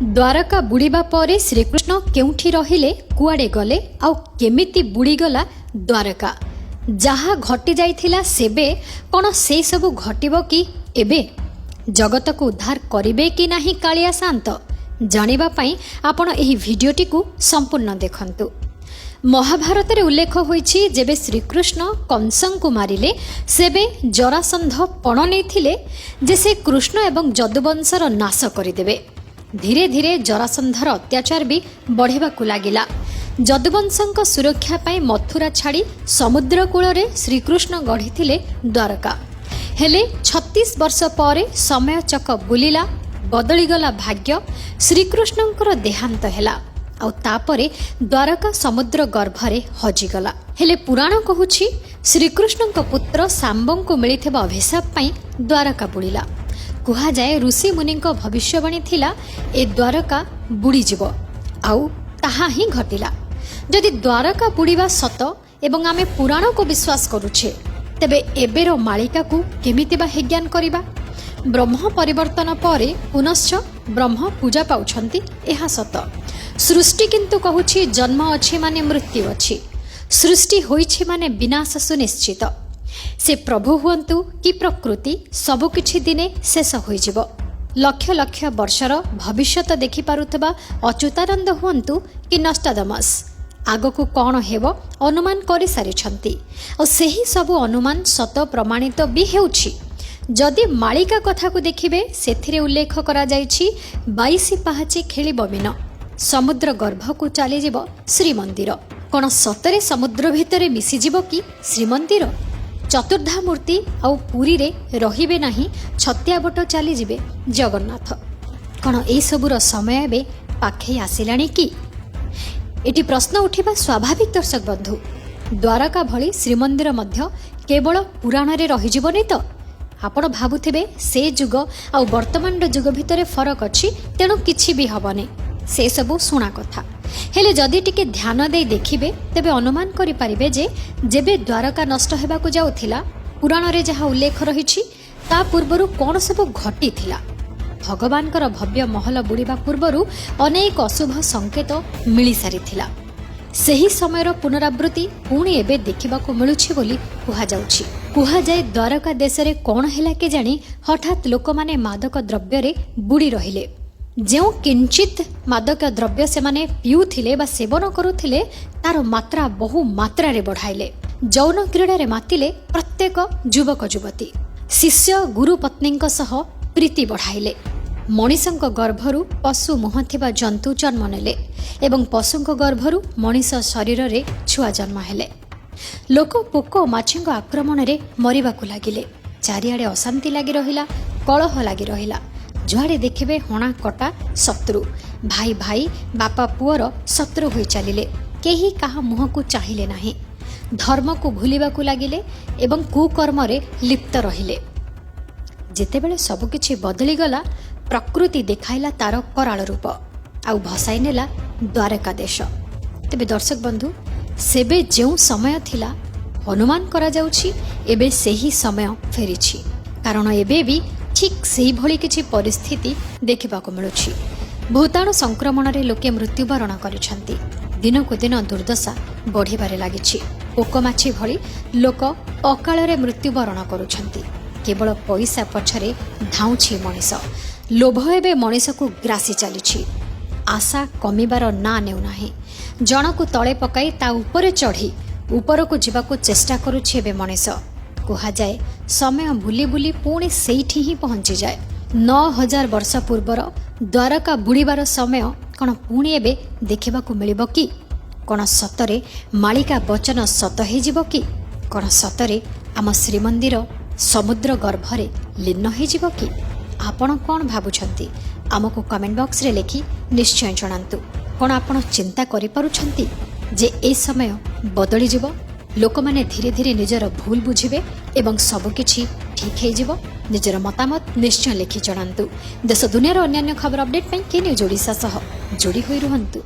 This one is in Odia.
ଦ୍ୱାରକା ବୁଡ଼ିବା ପରେ ଶ୍ରୀକୃଷ୍ଣ କେଉଁଠି ରହିଲେ, କୁଆଡ଼େ ଗଲେ ଆଉ କେମିତି ବୁଡ଼ିଗଲା ଦ୍ୱାରକା? ଯାହା ଘଟିଯାଇଥିଲା ସେବେ, କ'ଣ ସେସବୁ ଘଟିବ କି ଏବେ? ଜଗତକୁ ଉଦ୍ଧାର କରିବେ କି ନାହିଁ କାଳିଆ ସାଆନ୍ତ? ଜାଣିବା ପାଇଁ ଆପଣ ଏହି ଭିଡ଼ିଓଟିକୁ ସମ୍ପୂର୍ଣ୍ଣ ଦେଖନ୍ତୁ। ମହାଭାରତରେ ଉଲ୍ଲେଖ ହୋଇଛି, ଯେବେ ଶ୍ରୀକୃଷ୍ଣ କଂସଙ୍କୁ ମାରିଲେ, ସେବେ ଜରାସନ୍ଧ ପଣ ନେଇଥିଲେ ଯେ ସେ କୃଷ୍ଣ ଏବଂ ଯଦୁବଂଶର ନାଶ କରିଦେବେ। ଧୀରେ ଧୀରେ ଜରାସନ୍ଧର ଅତ୍ୟାଚାର ବି ବଢ଼ିବାକୁ ଲାଗିଲା। ଯଦୁବଂଶଙ୍କ ସୁରକ୍ଷା ପାଇଁ ମଥୁରା ଛାଡ଼ି ସମୁଦ୍ର କୂଳରେ ଶ୍ରୀକୃଷ୍ଣ ଗଢ଼ିଥିଲେ ଦ୍ୱାରକା। ହେଲେ 36 ବର୍ଷ ପରେ ସମୟ ଚକ ବୁଲିଲା, ବଦଳିଗଲା ଭାଗ୍ୟ। ଶ୍ରୀକୃଷ୍ଣଙ୍କର ଦେହାନ୍ତ ହେଲା ଆଉ ତାପରେ ଦ୍ୱାରକା ସମୁଦ୍ର ଗର୍ଭରେ ହଜିଗଲା। ହେଲେ ପୁରାଣ କହୁଛି, ଶ୍ରୀକୃଷ୍ଣଙ୍କ ପୁତ୍ର ଶାମ୍ବଙ୍କୁ ମିଳିଥିବା ଅଭିଶାପ ପାଇଁ ଦ୍ୱାରକା ବୁଡ଼ିଲା। କୁହାଯାଏ, ଋଷିମୁନିଙ୍କ ଭବିଷ୍ୟବାଣୀ ଥିଲା ଏ ଦ୍ୱାରକା ବୁଡ଼ିଯିବ ଆଉ ତାହା ହିଁ ଘଟିଲା। ଯଦି ଦ୍ୱାରକା ବୁଡ଼ିବା ସତ ଏବଂ ଆମେ ପୁରାଣକୁ ବିଶ୍ୱାସ କରୁଛେ, ତେବେ ଏବେର ମାଳିକାକୁ କେମିତି ବା ହେଜ୍ଞାନ କରିବା? ବ୍ରହ୍ମ ପରିବର୍ତ୍ତନ ପରେ ପୁନଶ୍ଚ ବ୍ରହ୍ମ ପୂଜା ପାଉଛନ୍ତି, ଏହା ସତ। ସୃଷ୍ଟି କିନ୍ତୁ କହୁଛି, ଜନ୍ମ ଅଛି ମାନେ ମୃତ୍ୟୁ ଅଛି, ସୃଷ୍ଟି ହୋଇଛି ମାନେ ବିନାଶ ସୁନିଶ୍ଚିତ। ସେ ପ୍ରଭୁ ହୁଅନ୍ତୁ କି ପ୍ରକୃତି, ସବୁକିଛି ଦିନେ ଶେଷ ହୋଇଯିବ। ଲକ୍ଷ ଲକ୍ଷ ବର୍ଷର ଭବିଷ୍ୟତ ଦେଖିପାରୁଥିବା ଅଚ୍ୟୁତାନନ୍ଦ ହୁଅନ୍ତୁ କି ନଷ୍ଟାଦମସ୍, ଆଗକୁ କ'ଣ ହେବ ଅନୁମାନ କରିସାରିଛନ୍ତି ଆଉ ସେହି ସବୁ ଅନୁମାନ ସତ ପ୍ରମାଣିତ ବି ହେଉଛି। ଯଦି ମାଳିକା କଥାକୁ ଦେଖିବେ, ସେଥିରେ ଉଲ୍ଲେଖ କରାଯାଇଛି, 22 ପାହାଚେ ଖେଳିବ ମୀନ, ସମୁଦ୍ର ଗର୍ଭକୁ ଚାଲିଯିବ ଶ୍ରୀମନ୍ଦିର। କ'ଣ ସତରେ ସମୁଦ୍ର ଭିତରେ ମିଶିଯିବ କି ଶ୍ରୀମନ୍ଦିର? ଚତୁର୍ଦ୍ଧା ମୂର୍ତ୍ତି ଆଉ ପୁରୀରେ ରହିବେ ନାହିଁ, ଛତିଆବଟ ଚାଲିଯିବେ ଜଗନ୍ନାଥ। କ'ଣ ଏଇସବୁର ସମୟ ଏବେ ପାଖେଇ ଆସିଲାଣି କି? ଏଠି ପ୍ରଶ୍ନ ଉଠିବା ସ୍ୱାଭାବିକ। ଦର୍ଶକ ବନ୍ଧୁ, ଦ୍ୱାରକା ଭଳି ଶ୍ରୀମନ୍ଦିର ମଧ୍ୟ କେବଳ ପୁରାଣରେ ରହିଯିବନି ତ? ଆପଣ ଭାବୁଥିବେ, ସେ ଯୁଗ ଆଉ ବର୍ତ୍ତମାନର ଯୁଗ ଭିତରେ ଫରକ ଅଛି, ତେଣୁ କିଛି ବି ହେବନି। ସେସବୁ ଶୁଣା କଥା। ହେଲେ ଯଦି ଟିକେ ଧ୍ୟାନ ଦେଇ ଦେଖିବେ, ତେବେ ଅନୁମାନ କରିପାରିବେ ଯେ ଯେବେ ଦ୍ୱାରକା ନଷ୍ଟ ହେବାକୁ ଯାଉଥିଲା, ପୁରାଣରେ ଯାହା ଉଲ୍ଲେଖ ରହିଛି, ତା ପୂର୍ବରୁ କ'ଣ ସବୁ ଘଟିଥିଲା। ଭଗବାନଙ୍କର ଭବ୍ୟ ମହଲ ବୁଡ଼ିବା ପୂର୍ବରୁ ଅନେକ ଅଶୁଭ ସଂକେତ ମିଳିସାରିଥିଲା। ସେହି ସମୟର ପୁନରାବୃତ୍ତି ପୁଣି ଏବେ ଦେଖିବାକୁ ମିଳୁଛି ବୋଲି କୁହାଯାଉଛି। କୁହାଯାଏ, ଦ୍ୱାରକା ଦେଶରେ କ'ଣ ହେଲା କେଜାଣି, ହଠାତ୍ ଲୋକମାନେ ମାଦକ ଦ୍ରବ୍ୟରେ ବୁଡ଼ି ରହିଲେ। ଯେଉଁ କିଞ୍ଚିତ ମାଦକ ଦ୍ରବ୍ୟ ସେମାନେ ପିଉଥିଲେ ବା ସେବନ କରୁଥିଲେ, ତାର ମାତ୍ରା ବହୁ ମାତ୍ରାରେ ବଢ଼ାଇଲେ। ଯୌନ କ୍ରୀଡ଼ାରେ ମାତିଲେ ପ୍ରତ୍ୟେକ ଯୁବକ ଯୁବତୀ। ଶିଷ୍ୟ ଗୁରୁ ପତ୍ନୀଙ୍କ ସହ ପ୍ରୀତି ବଢ଼ାଇଲେ। ମଣିଷଙ୍କ ଗର୍ଭରୁ ପଶୁ ମୁହଁ ଥିବା ଜନ୍ତୁ ଜନ୍ମ ନେଲେ ଏବଂ ପଶୁଙ୍କ ଗର୍ଭରୁ ମଣିଷ ଶରୀରରେ ଛୁଆ ଜନ୍ମ ହେଲେ। ଲୋକ ପୋକ ମାଛିଙ୍କ ଆକ୍ରମଣରେ ମରିବାକୁ ଲାଗିଲେ। ଚାରିଆଡ଼େ ଅଶାନ୍ତି ଲାଗି ରହିଲା, କଳହ ଲାଗି ରହିଲା। ଯୁଆଡ଼େ ଦେଖିବେ ହଣା କଟା, ଶତ୍ରୁ। ଭାଇ ଭାଇ, ବାପା ପୁଅର ଶତ୍ରୁ ହୋଇ ଚାଲିଲେ। କେହି କାହା ମୁହଁକୁ ଚାହିଁଲେ ନାହିଁ। ଧର୍ମକୁ ଭୁଲିବାକୁ ଲାଗିଲେ ଏବଂ କୁକର୍ମରେ ଲିପ୍ତ ରହିଲେ। ଯେତେବେଳେ ସବୁକିଛି ବଦଳିଗଲା, ପ୍ରକୃତି ଦେଖାଇଲା ତାର କରାଳ ରୂପ ଆଉ ଭସାଇ ନେଲା ଦ୍ୱାରକା ଦେଶ। ତେବେ ଦର୍ଶକ ବନ୍ଧୁ, ସେବେ ଯେଉଁ ସମୟ ଥିଲା, ଅନୁମାନ କରାଯାଉଛି ଏବେ ସେହି ସମୟ ଫେରିଛି। କାରଣ ଏବେ ବି ଠିକ୍ ସେଇଭଳି କିଛି ପରିସ୍ଥିତି ଦେଖିବାକୁ ମିଳୁଛି। ଭୂତାଣୁ ସଂକ୍ରମଣରେ ଲୋକେ ମୃତ୍ୟୁବରଣ କରିଛନ୍ତି। ଦିନକୁ ଦିନ ଦୁର୍ଦ୍ଦଶା ବଢ଼ିବାରେ ଲାଗିଛି। ପୋକମାଛି ଭଳି ଲୋକ ଅକାଳରେ ମୃତ୍ୟୁବରଣ କରୁଛନ୍ତି। କେବଳ ପଇସା ପଛରେ ଧାଉଁଛି ମଣିଷ। ଲୋଭ ଏବେ ମଣିଷକୁ ଗ୍ରାସି ଚାଲିଛି। ଆଶା କମିବାର ନାଁ ନେଉନାହିଁ। ଜଣକୁ ତଳେ ପକାଇ ତା ଉପରେ ଚଢ଼ି ଉପରକୁ ଯିବାକୁ ଚେଷ୍ଟା କରୁଛି ଏବେ ମଣିଷ। କୁହାଯାଏ, ସମୟ ବୁଲି ବୁଲି ପୁଣି ସେଇଠି ହିଁ ପହଞ୍ଚିଯାଏ। 9000 ବର୍ଷ ପୂର୍ବର ଦ୍ୱାରକା ବୁଡ଼ିବାର ସମୟ କ'ଣ ପୁଣି ଏବେ ଦେଖିବାକୁ ମିଳିବ କି? କ'ଣ ସତରେ ମାଳିକା ବଚନ ସତ ହେଇଯିବ କି? କ'ଣ ସତରେ ଆମ ଶ୍ରୀମନ୍ଦିର ସମୁଦ୍ର ଗର୍ଭରେ ଲୀନ ହେଇଯିବ କି? ଆପଣ କ'ଣ ଭାବୁଛନ୍ତି, ଆମକୁ କମେଣ୍ଟ ବକ୍ସରେ ଲେଖି ନିଶ୍ଚୟ ଜଣାନ୍ତୁ। କ'ଣ ଆପଣ ଚିନ୍ତା କରିପାରୁଛନ୍ତି ଯେ ଏ ସମୟ ବଦଳିଯିବ, ଲୋକମାନେ ଧୀରେ ଧୀରେ ନିଜର ଭୁଲ ବୁଝିବେ ଏବଂ ସବୁକିଛି ଠିକ୍ ହେଇଯିବ? ନିଜର ମତାମତ ନିଶ୍ଚୟ ଲେଖି ଜଣାନ୍ତୁ। ଦେଶ ଦୁନିଆର ଅନ୍ୟାନ୍ୟ ଖବର ଅପଡେଟ୍ ପାଇଁ କେ ନ୍ୟୁଜ୍ ଓଡ଼ିଶା ସହ ଯୋଡ଼ି ହୋଇ ରୁହନ୍ତୁ।